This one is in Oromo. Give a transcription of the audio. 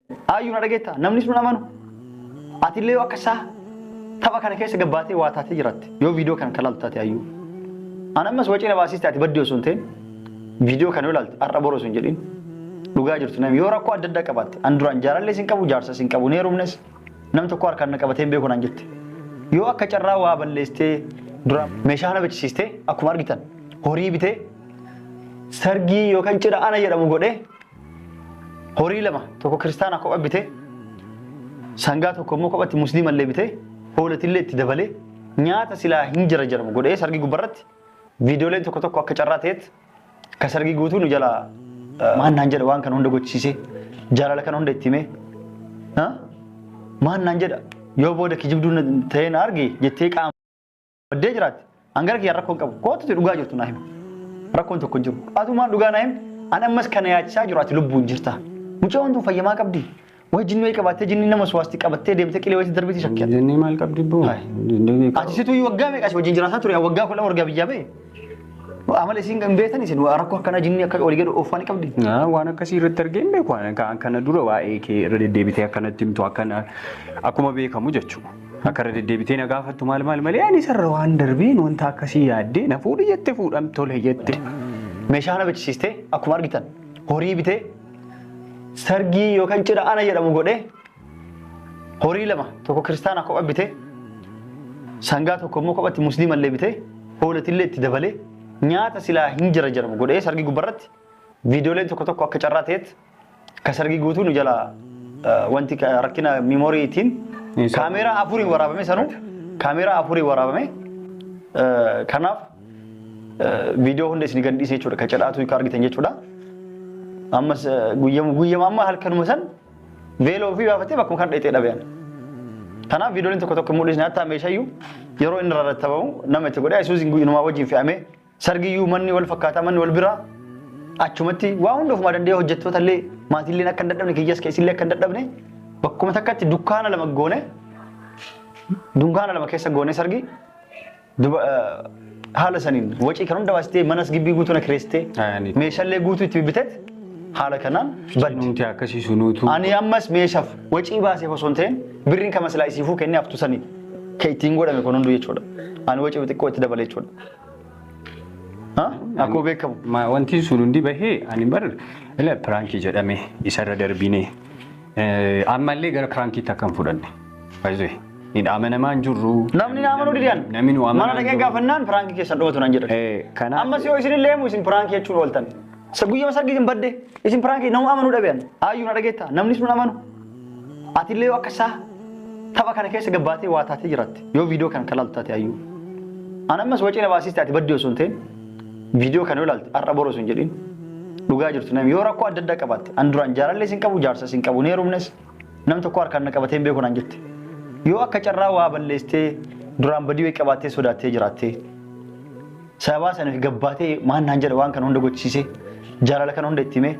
Aayyuu na dhageetta, namnis nun amanu. Atillee yoo akka isaa tapha kana keessa gabbaatee waa taatee jiraatte, yoo viidiyoo kana kan laaltu taate aayyuu. An ammas wacii na baasiste, ati baddee osoo hin ta'in, viidiyoo kana yoo laalte har'a boroo osoo hin jedhin dhugaa jirtu namni yoo rakkoo adda addaa qabaatte, an duraan jaalallee sin qabu, jaarsa sin qabu, ni heerumnes, nam tokko harkaan na qabatee hin beeku naan jette. Yoo akka carraa waa balleessitee duraan meeshaa na bachisiistee, akkuma argitan horii bitee sargii yookaan cidha ana jedhamu godhee, horii lama, tokko kiristaanaa kopha bitee, sangaa tokko immoo kophatti musliimallee bitee, hoolatillee itti dabalee, nyaata silaa hin jira jedhamu godhee sargii gubbarratti viidiyooleen tokko tokko akka carraa ta'etti ka sargii guutuu nu jalaa maal naan jedha, waan kana hunda gochisiisee, jaalala kana hunda itti himee maal naan jedha, yoo booda kijibduu ta'ee na arge jettee qaama baddee jiraatte, hangara kiyyaan rakkoon qabu, kootuti dhugaa jirtu naa himi. Rakkoon tokko hin jiru. Atumaan dhugaa naa himi. An ammas kana yaachisaa jiru, ati lubbuun jirta. Mucayyoon tun fayyamaa qabdi. Wayi jinni wayii qabaattee, jinni nama suwaasti qabattee deemtee qilee wayiitti darbiti shakkiyaan. Jinni maal qabdi boo? Ati situu waggaa meeqa asii wajjin jiraataa ture? Waggaa 12 ergaa biyyaa ba'e. Amala isiin hin beektan, isin rakkoo akkanaa jinni akka walii gadi oofaa ni qabdi. Waan akkasii irratti argee hin beeku. Kana dura waa'ee kee irra deddeebitee akkanatti himtu, akkana akkuma beekamu jechuudha. Akka irra deddeebitee na gaafattu maal maal malee, ani sarara waan darbeen wanta akkasii yaaddee na fuudhi jette, fuudham tole jette. Meeshaa na bachisiistee, akkuma argitan horii bitee sargii yookaan cidha ana jedhamu godhee, horii lama, tokko kiristaanaa kopha bitee, sangaa tokko immoo kophatti musliimallee bitee, hoolatillee itti dabalee, nyaata silaa hin jira jedhamu godhee sargii gubbarratti viidiyooleen tokko tokko akka carraa ta'etti ka sargii guutuu nu jalaa wanti rakkina miimooriitiin kaameeraa afuriin waraabame, sanuu kaameeraa afuriin waraabame. Kanaaf viidiyoo hunda isin gad dhiise jechuudha, ka cidhaatu ka argitan jechuudha. Ammas guyyama guyyama amma halkanuma san veeloo ofii baafatee bakkuma kan dheexee dhabean. Kanaaf viidiyooleen tokko tokko mul'isne, hattaa meeshaayyuu yeroo inni rarrattabamu nama itti godhee Isuuziin inumaa wajjin fe'amee, sargiyyuu manni wal fakkaataa, manni wal biraa, achumatti waa hunda ofumaa danda'ee, hojjettoota illee maatiilleen akka hin dadhabne, kiyyas keessillee akka hin dadhabne, bakkuma takkatti dukkaana lama goone, dunkaana lama keessa goone sargii. Duba haala saniin wacii kan hunda baastee, manas gibbii guutuu na kireessitee, meeshaalee guutuu itti bibbitet, haala kanaan badde. Nuti akkasii sunuutu. Ani ammas meeshaaf wacii baaseef osoo hin ta'in, birriin kama silaa isiifuu kennee haftu sanii kan ittiin godhame kun hunduu jechuudha. Ani wacii xiqqoo itti dabale jechuudha. Akkuma beekamu. Wanti sun hundi bahee, ani bar ila prankii jedhame isarra darbine, ammallee gara prankiitti akka hin fudhanne. Baay'ee. Hin amanamaa hin jirru. Namni na amanuu didan. Namni nu Mana amanaa dhaqee hin jiru. gaafannaan prankii keessan dhumatu naan jedhan. Kanaaf. Ammas yoo isin illee himu, isin prankii jechuun ooltan. Isa guyyama sargii isin badde, isin prankii nama amanuu dhabean. Aayyuu na dhageetta, namnis nun amanu. Atillee yoo akka isaa tapha kana keessa gabbaatee waa taatee jiraatte, yoo viidiyoo kana kan laaltu taate aayyuu. An ammas wacii na baasiste, ati baddee osoo hin ta'in, viidiyoo kana yoo laalte har'a boroo osoo hin jedhin dhugaa jirtu namni yoo rakkoo adda addaa qabaatte, an duraan jaalallee sin qabu, jaarsa sin qabu, ni heerumnes, nam tokko harkaan na qabatee hin beeku naan jette. Yoo akka carraa waa balleessitee duraan badii wayii qabaattee sodaattee jiraattee, sababaa saniif gabbaatee maal naan jedha, waan kana hunda gochisiisee, jaalala kana hunda itti himee.